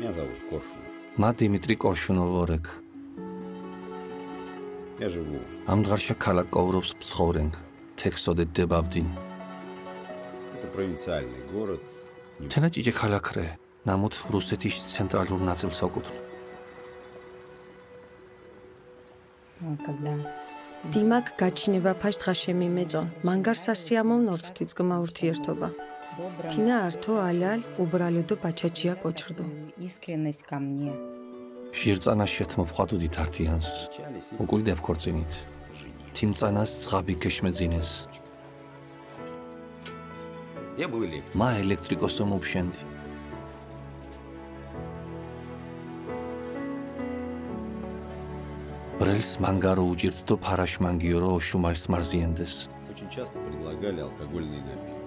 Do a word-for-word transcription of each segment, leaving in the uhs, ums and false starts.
Меня зовут Коршунов. მა დიმიტრი კორშუნოვ ვორექ. Я живу. ამ დღარშა ქალაკ კოვრობს მცხოვრენქ, თექ სოდეთ დებავდინ. Это провинциальный город. თენა ჭიჭე ქალაქ რე, ნამუთ რუსეთის ცენტრალურ ნაწილს ოკუთნ. Когда დიმაკ გაჩინებაფაშ დღაშე მიმეწონ, მანგარ სასიამოვნ ორთთი ძგმა ურთიერთობა. თინა ართო ალალ უბრალო დო ბაჩაჩია კოჩ რდო. Искренность ко мне. ჟირწანა შეთმო ვხვადუდით ართიანს. უკულ დევქორწინით. თიმწანას ძღაბი გეშმეძინეს. მა ელექტრიკოსო მუბშენდი. ბრელს მანგარო უჭირთ დო ფარაშ მანგიორო ოშუმალს მარზიენდეს. Очень часто предлагали алкогольные напитки.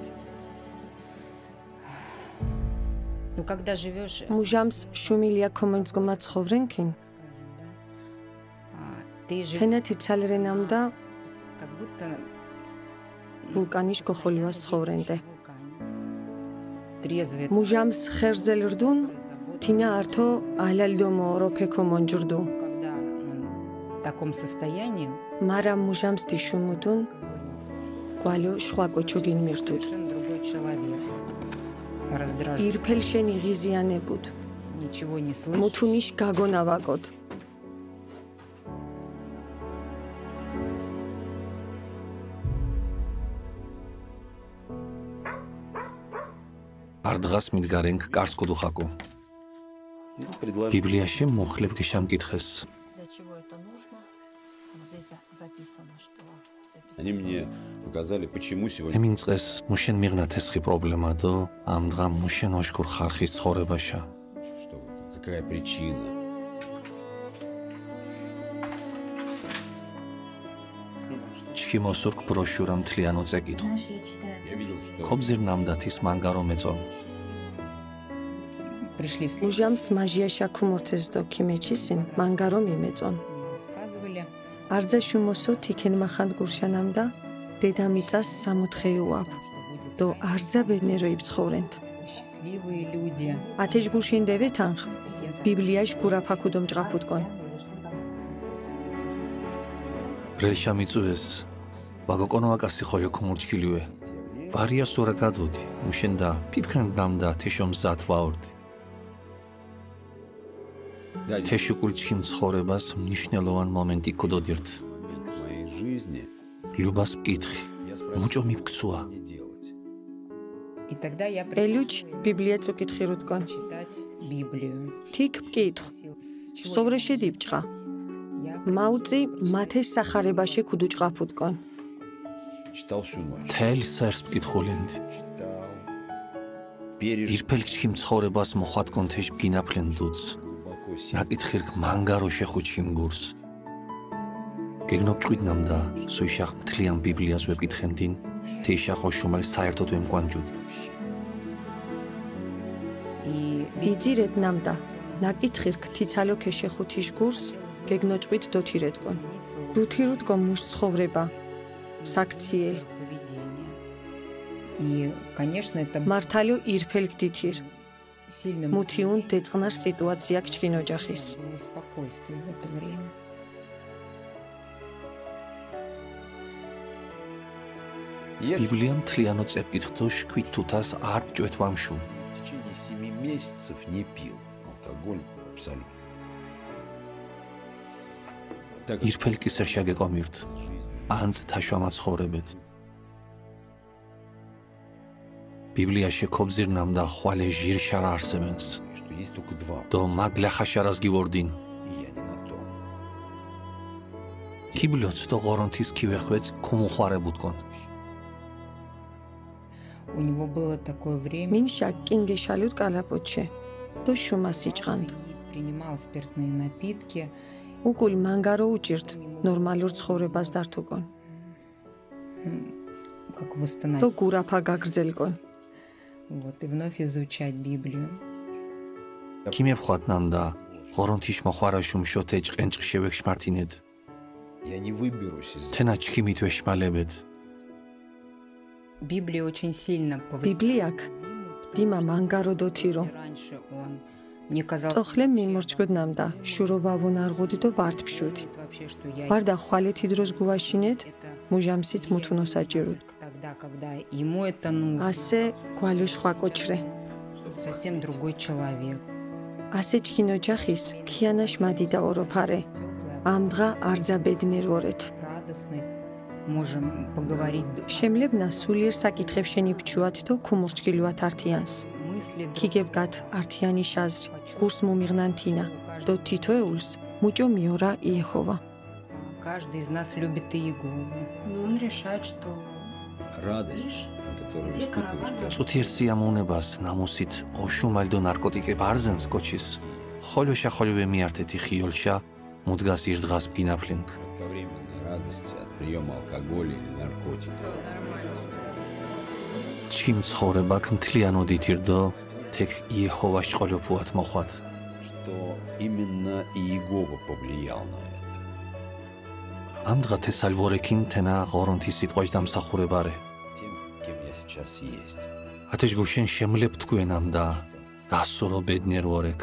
Ну, когда живёшь... მუჟამს შუმილია ქომონძგმა ცხოვრენქინ. Скажем, да. А, ты живёшь... თენა თიცალ რენამდა как будто вулкаნიშ გოხოლივა ცხოვრენდე. Трезвый. მუჟამს ხერზელ რდუნ, თინა ართო ალალ დო მოორ ოფე ქომონჯ რდუ. Когда он в таком состоянии, მარა მუჟამს დი შუმუდუნ, კვალო ܫხვა კოჩო გინმირთუდ. Совершенно другой человек. Раздражён. ირფელ შენი ღიზიანებუდ. Ничего не слышит. მუთუნიშ გაგონავაგოდ. არ დღას მიდგარენქ კარს კუდუხაკო. Ну, предложи. ბიბლიაში მუხლებ გეშამკითხეს. Для чего это нужно? Вот здесь за- записано, что записано. Они мне показали, почему сегодня... ემინ წყეს მუშენ მიღნა თესხი პრობლემა დო ამ დღა მუშენ ოშქურ ხალხის ცხოვრებაშა. Что, какая причина? ჩქიმ ოსურქ ბროშურა მთლიანო წეკითხ. Я видел, что... ქობზირ ნამდა თის მანგარო მეწონ. Пришли вслед. მუჟამს მაჟიაშა ქუმურთეს დო ქიმეჩისინ, მანგარო მიმეწონ. Рассказывали. արձა შუმოსო თიქენ მახან გურშანამდა, დედა მიწას სამუთხეიუაფ. დო արձა ბედნერო იბცხოვრენთ. Счастливые люди. ათეშ გურშინ დევეთანხ, ბიბლიაში გურაფა ქუდომჭყაფუდკონ. ბრელშა მიწუეს, ვაგოკონო აკასი ხოლო ქუმურჩქილიუე. ვარია სურა გადოდი, მუშენდა, პიპქენ ნამდა, თეშომზათ ვაორდი. Да, действительно. თეშუკულ ჩქიმ ცხოვრებას მნიშვნელოვან მომენტი ქუდოდირთ. Момент моей жизни. ლუბას მკითხი, я спросил, მუჭო მიფქცუა. Что мне делать? И тогда я предложила ელუჩ ему ბიბლია წუკითხირუდკონ. Читать Библию. თიქ მკითხ. С чего я могу начать? Я предложила ему читать. მაუწი მათეს სახარებაშე ქუდუჭყაფუდკონ. Читал всю ночь. თელ სერს მკითხულენდი. Читал. ირფელ ჩქიმ ცხოვრებას მოხვატკონ თეშ ბგინაფლენ დუც. ნაკითხირქ მანგარო შეხუ ჩქიმ გურს. გეგნობჭყვიდ ნამდა, სუიშახ მთლიან ბიბლიას ვებკითხენდინ, თეიშახ ოშუმალ საერთოდ ვემკვანჯუდი. იძირეთ ნამდა, ნაკითხირქ თიცალო ქეშეხუ თიშ გურს, გეგნოჭყვიდ დოთირეთკონ. დოთირუდკონ მუშ ცხოვრება, საქციელ. И, конечно, это... მართალო ირფელ გდითირ. Сильно... მუთიუნ დეწყნარ სიტუაცია ქჩქინ ოჯახის. Было спокойствие в это время. Я... ბიბლია მთლიანო წებკითხ დო შვიდ თუთას არ ჭვეთ ვამშუ. В течение семи месяцев не пил алкоголь абсолютно. Так как... ირფელ კისერშა გეკომირთ, жизнь. ანც თაშვამა ცხოვრებეთ. ბიბლიაში ქობზირ ნამდა ხვალე ჟირ შარა არსებენს. Что есть только два. დო მაგ ლახა შარას გიორდინ. И я не на том. ქიბლოც დო ღორონთის ქივეხვეც ქუმუხვარებუდკონ. У него было такое время. მინშა კინგე შალუდ კალაპოჩე, დო შუმა სიჭყანდ. Принимал спиртные напитки. უკულ მანგარო უჭირთ ნორმალურ ცხოვრებას დართუკონ. Как восстановить. დო გურაფა გაგრძელკონ. Вот, и вновь изучать Библию. ქიმევხვათ ნამდა, ღორონთიშ მოხვარაშუმ შოთე ჭყენჭყ შევექშმართინეთ. Я не выберусь из... თენა ჩქიმით ვეშმალებეთ. Библия очень сильно повлияла на Диму, потому что если раньше он, э, წოხლემ მიმორჩქუდ ნამდა, შურო ვავუნ არღუდი დო ვართ ფშუდი. ვარდა ხვალეთი დროს გუვაშინეთ, მუჟამსით მუთუნო საჭირუდ. ასე გვალოშ ხვაკოჩრე. ასე ჩქინ ოჯახის ქიანაშ მადიდა ოროფარე. ამდღა არძა ბედნერ ვორეთ. Можем поговорить. შემლებნა სულიერ საკითხებშენ იბჩუათ დო ქუმურჩქილუათ ართიანს. Мысли друг- ქიგებგათ ართიანის აზრი, გურს მუმიღნან თინა, დო თითოეულს მუჭო მიორა იეჰოვა. Каждый из нас любит Иегову. Но он решает, что Радость, которую испытываешь, когда წუთიერ სიამოვნებას ნამუსით ოშუმალ დო ნარკოტიკებ არზენს კოჩის, ხოლოშა ხოლო ვემიართეთი ხიოლშა, მუდგას ირ დღას ბგინაფლინგ. Кратковременная радость от приёма алкоголя или наркотиков. ჩქიმ ცხოვრებაქ მთლიანოდ ითირ დო თექ იეჰოვას ჭყოლეფუათ მოხვათ. Что именно Иегова повлиял на это. ამდღა თესალ ვორექინ თენა ღორონთის სიტყვაშ დამსახურებარე. Тем, кем я сейчас есть. ათეშ გუშენ შემლებ თქვენ ამდა, დასურო ბედნიერ ვორექ.